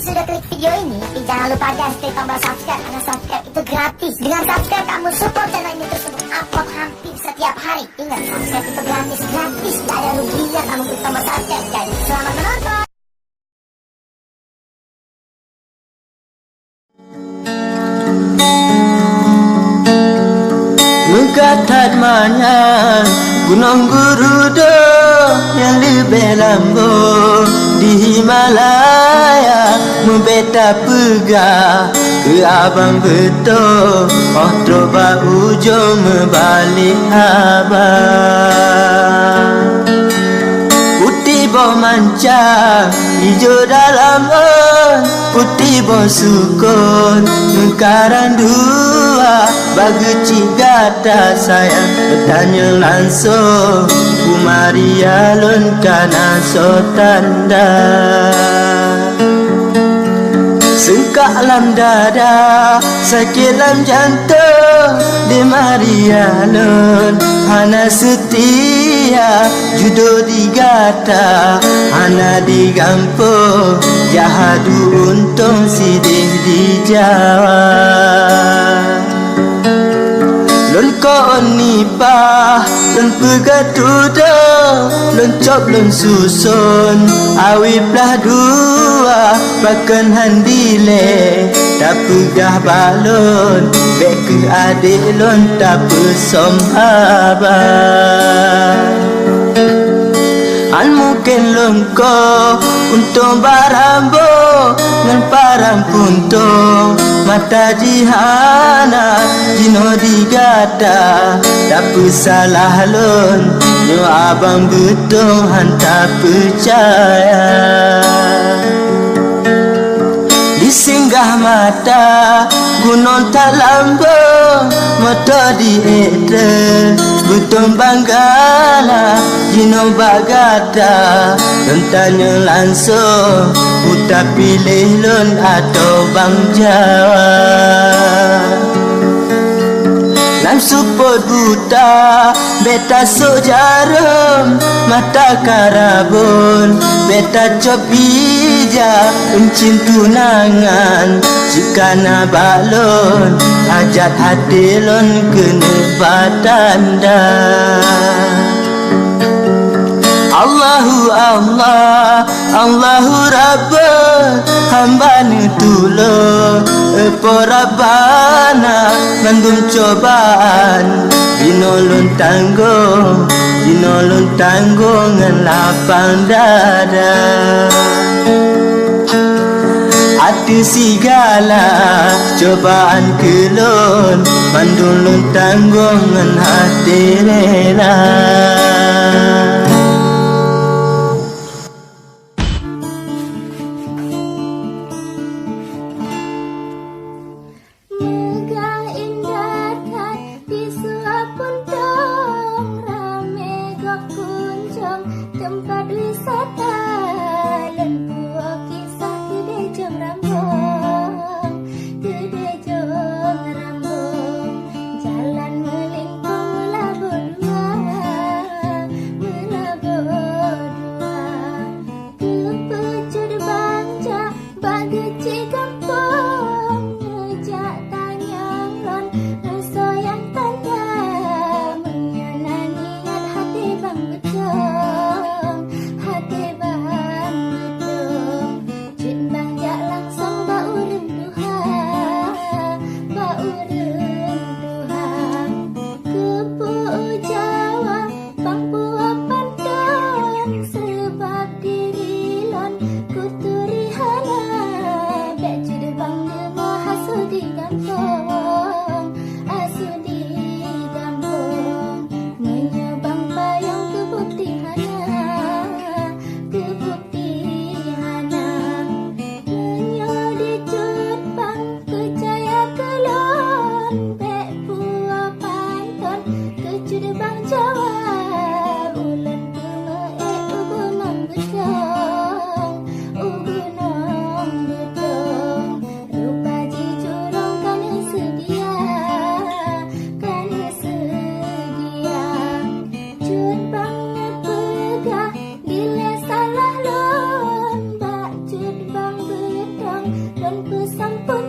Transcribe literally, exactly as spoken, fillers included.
Sudah klik video ini, tapi jangan lupa guys, klik tombol subscribe, karena subscribe itu gratis. Dengan subscribe, kamu support channel ini terus untuk upload hampir setiap hari. Ingat, subscribe itu gratis, gratis. Tidak ada ruginya kamu klik tombol subscribe, guys. Selamat menonton. Meukat that manyang Gunong Geurudong nyang leubeh lambong di Himalaya. Meubeta peugah keu abang beutôi, 'oh trok bak ujong meubalek haba. Putéh boh manca, ijo dalam ôn, putéh boh sukon, meukarang dua, bak geuchik gata sayang, beutanyong langsong, Bu Maria lôn kana soe tanda. Seungkak lam dada, sakét lam jantong, di Maria lôn hana seutia, judo di gata hana di gampông, jak hadu untông sideh di Jawa. Lôn kon nipah, lôn peugah tudoh, lôn cop lôn suson, awi plah dua, pakon han dilée tapeugah bak lôn, bék keuh adék lôn tapeusöm haba. An mungken lôn koh untông barambô ngon parang puntông, mata jih hana jinoe di gata, tapeusalah lôn nyoe abang beutông han tapeucaya. Di singgah mata gunong that lambông, moto di ék trön beutông banggala, jinoe bak gata lôn tanyong langsông, peue tapiléh lôn atau bang Jawa. Lam seupôt buta bék tasôk jarôm, mata karabôn bék tacop ija, euncien tunangan jikana bak lôn, hajat até lôn keuneuk ba tanda. Allahu Allah, Allahu Rabbana, hamba neutulông, eh, Po Rabbana, mandum cobaan jinoe lôn tanggông, jinoe lôn tanggông ngon lapang dada. Ateueh sigala cobaan keu lôn, mandum lôn tanggông ngon até rela. Meugah indah that di Suapuntông, ramé gob kunjông teumpat wisata. Lôn puwoe kisah keudéh jong Rambông, keudéh jong Rambông, jalan meulingkung meulaboh dua. Peusampoe